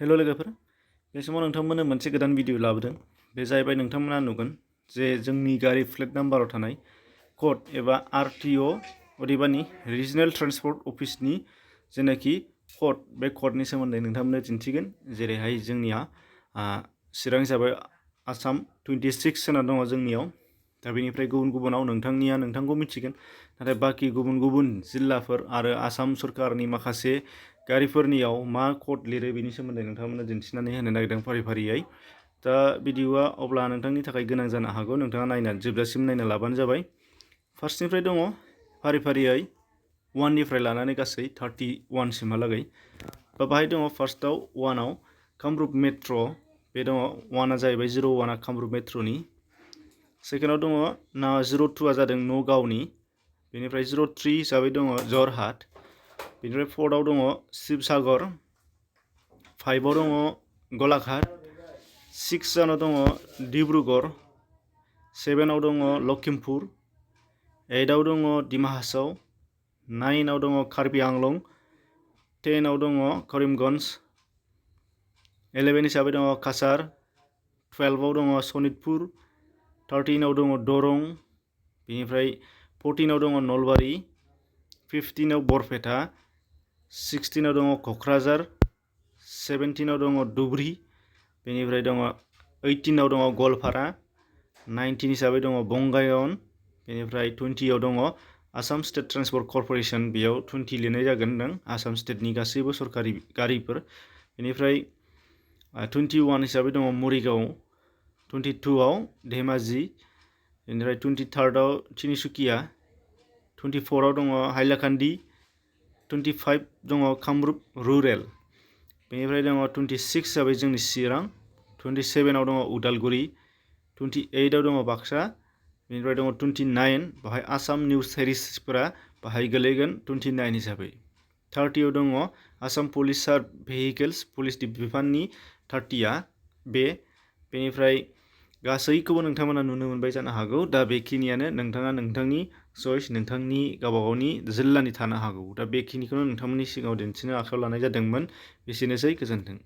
हेल' लोगोफोर, बे समाव नोंथांमोननो मोनसे गोदान भिडिअ लाबोदों। बे जाहैबाय नोंथांमोना नुगोन जे जोंनि गारि फ्लेट नाम्बाराव थानाय कड एबा आरटिअ अदेबानि रिजनेल ट्रान्सपर्ट अफिसनि जेनाखि कड, बे कडनि सोमोन्दै नोंथांमोननो दिन्थिगोन। जेरैहाय जोंनिया चिरां हिसाबै आसाम 26 होना दङ जोंनियाव। दा बेनिफ्राय गुबुन गुबुनाव नोंथांनिया नोंथांखौ मिथिगोन, नाथाय बाखि गुबुन गुबुन जिल्लाफोर आरो आसाम सरकारनि माखासे गारिफोरनियाव मा कड लिरो बेनि सोमोन्दै नोंथांमोननो दिन्थिनानै होनो नागिरदों फारि फारियै। दा भिडिअआ अब्ला नोंथांनि थाखाय गोनां जानो हागौ, नोंथाङा नायनानै जोबजासिम नायना लाबानो जाबाय। फार्स्टनिफ्राय दङ फारि फारियै 1 निफ्राय लानानै गासै 31 सिमहालागै। बाहाय दङ फार्स्टआव 1 आव कामरुप मेट्र', बे दङ 1 आ जाहैबाय 01 आ कामरुप मेट्र'नि। सेकेन्डआव दङ 02 आ जादों नगावनि। बेनिफ्राय 03 हिसाबै दङ जरहाट। बेनिफ्राय 4 आव दङ शिबसागर। 5 आव दङ गलाघाट। 6 आव दङ डिब्रुगड़। 7 आव दङ लखिमपुर। 8 आव दङ डिमा हासाव। 9 आव दङ कार्बि आंलं। 10 आव दङ करिमगन्ज। 11 हिसाबै दङ काछार। 12 आव दङ सनितपुर। 13 आव दङ दरं। बेनिफ्राय 14 आव दङ नलबारि। 15 आव बरपेटा। 16 आव दङ क'क्राझार। 17 आव दङ धुबरी। बेनिफ्राय दङ 18 आव दङ गवालपारा। 19 हिसाबै दङ बंगाइगाव। बेनिफ्राय 20 आव दङ आसाम स्टेट ट्रान्सपर्ट कर्परेसन, बेयाव 20 लिरनाय जागोन नों आसाम स्टेटनि गासैबो सरकारि गारिफोर। बेनिफ्राय 21 हिसाबै दङ मरिगाव। 22 आव धेमाजि। बेनिफ्राय 23 आव तिनिसुकिया। 24 आव दङ हाइलाकान्दि। 25 दङ कामरुप रुरेल। बेनिफ्राय दङ 26 हिसाबै जोंनि चिरां। 27 आव दङ उदालगुरि। 28 आव दङ बाक्सा। बेनिफ्राय दङ 29, बाहाय आसाम निउज सेरिसफोरा बाहाय गोलैगोन 29 हिसाबै। 30 आव दङ आसाम पुलिस भेहिकेल्स, पुलिस बिफाननि 30आ बे। बेनिफ्राय गासैखौबो नोंथांमोना नुनो मोनबाय जानो हागौ। दा बेखिनियानो, नोंथाङा नोंथांनि चइस, नोंथांनि गावबागावनि जिल्लानि थानो हागौ। दा बेखिनिखौनो नोंथांमोननि सिगाङाव दिन्थिनो आखायाव लानाय जादोंमोन। एसेनोसै, गोजोन्थों।